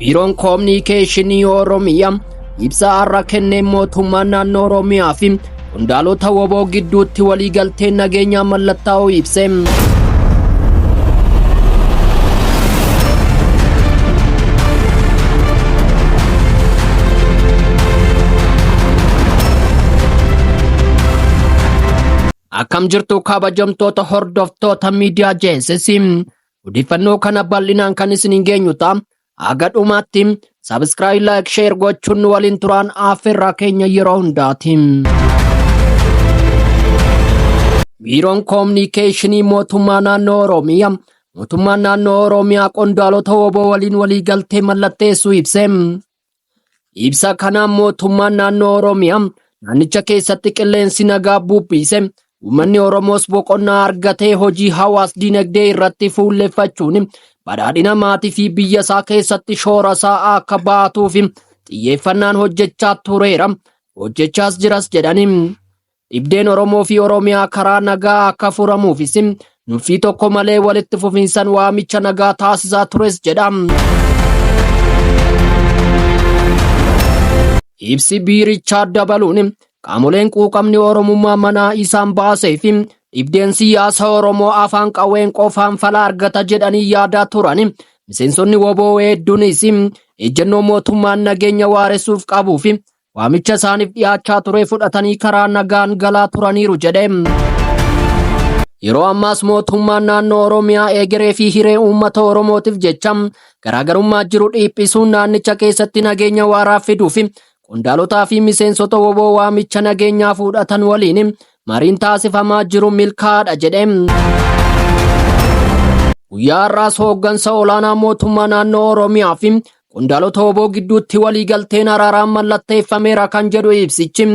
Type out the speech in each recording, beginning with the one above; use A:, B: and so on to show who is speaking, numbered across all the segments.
A: Biiroon Koominikeeshinii Oromiyaa ibsa har'a kenneen mootummaan naannoo Oromiyaa fi qondaalota WBO gidduutti waliigalteen nageenyaa mallattaa'uu ibse. Akkam jirtu kabajamtoota hordoftoota miidiyaa JSS. Odeeffannoo kana bal'inaan kan isiniin geenyu ta'a. Haga dhumaatti subscribe, like, share gochuun nu waliin turaan affeerraa keenya yeroo hundaati. Biiroon Koominikeeshinii Mootummaa Naannoo Oromiyaa Mootummaan Naannoo Oromiyaa qondaalota WBO waliin waliigaltee mallatteessuu ibse. Ibsa kanaan mootummaan naannoo Oromiyaa naannicha keessatti qilleensi nagaa bubbiise uummanni Oromoos boqonnaa argatee hojii hawaas dinagdee irratti fuulleffachuun badhaadhina maatii fi biyya isaa keessatti shoora isaa akka baatuuf xiyyeeffannaan hojjechaa tureera hojjechaas jiras jedhani. Dhibdeen Oromoo fi Oromiyaa karaa nagaa akka furamuufis nuffii tokko malee walitti fufiinsan waamicha nagaa taasisaa tures jedha. Ibsi biirichaa dabaluun qaamoleen quuqamni Oromummaa manaa isaan baasee fi dhibdeen siyaasa Oromoo afaan qawween qofaan fala argata jedhanii yaadaa turan miseensonni WBO hedduunis ejjennoo mootummaan nageenya waaressuuf qabuu fi waamicha isaaniif dhiyaachaa ture fudhatanii karaa nagaan galaa turaniiru jedhe. Yeroo ammaas mootummaan naannoo Oromiyaa egeree fi hiree uummata Oromootiif jecha garaagarummaa jiru dhiphisuun naannicha keessatti nageenya waaraa fiduu fi qondaalotaa fi miseensota WBO waamicha nageenyaa fudhatan waliin mariin taasifamaa jiru milkaa'aadha jedhe. Guyyaa har'aas hooggansa olaanaa mootummaa naannoo Oromiyaa fi Qondaalota WBO gidduutti waliigalteen araaraa mallatteeffameera kan jedhu ibsichi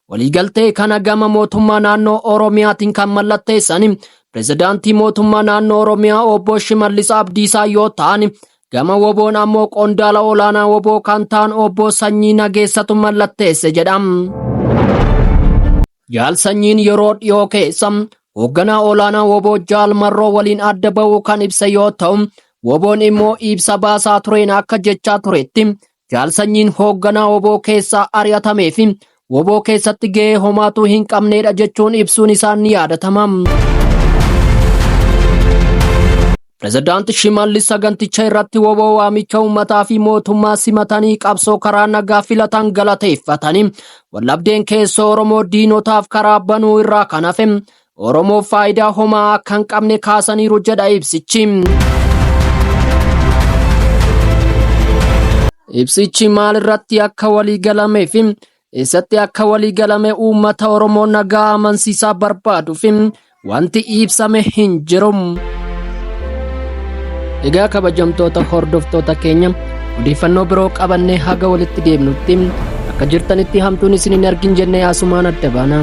A: waliigaltee kana gama mootummaa naannoo Oromiyaatiin kan mallatteessan pirezidaantii mootummaa naannoo Oromiyaa obbo Shimallis Abdiisaa yoo ta'an gama WBOn ammoo qondaala olaanaa WBO kan ta'an obbo Sanyii Nageessatu mallatteesse jedha. Jaal Sanyiin yeroo dhiyoo keessa hoogganaa olaanaa WBO Jaal Marroo waliin adda ba'uu kan ibse yoo ta'u, WBOn immoo ibsa baasaa tureen akka jechaa turetti Jaal Sanyiin hoogganaa WBO keessaa ari'atamee fi WBO keessatti gahee homaatuu hin qabneedha jechuun ibsuun isaan ni yaadatama. Pirezidaanti Shimallis saganticha irratti WBO waamicha uummataa fi mootummaa simatanii qabsoo karaa nagaa filatan galateeffatanii waldhabdeen keessoo Oromoo diinotaaf karaa banuu irraa kan hafe Oromoof faayidaa homaa akka hin qabne kaasaniiru jedha ibsichi. Ibsichi maal irratti akka walii galamee fi eessatti akka walii galame uummata Oromoo nagaa amansiisaa barbaaduu fi wanti ibsame hin jiru. Egaa kabajamtoota hordoftoota keenya odeeffannoo biroo qabannee haga walitti deemnutti akka jirtanitti hamtuun isin hin argin jennee asumaan adda baana.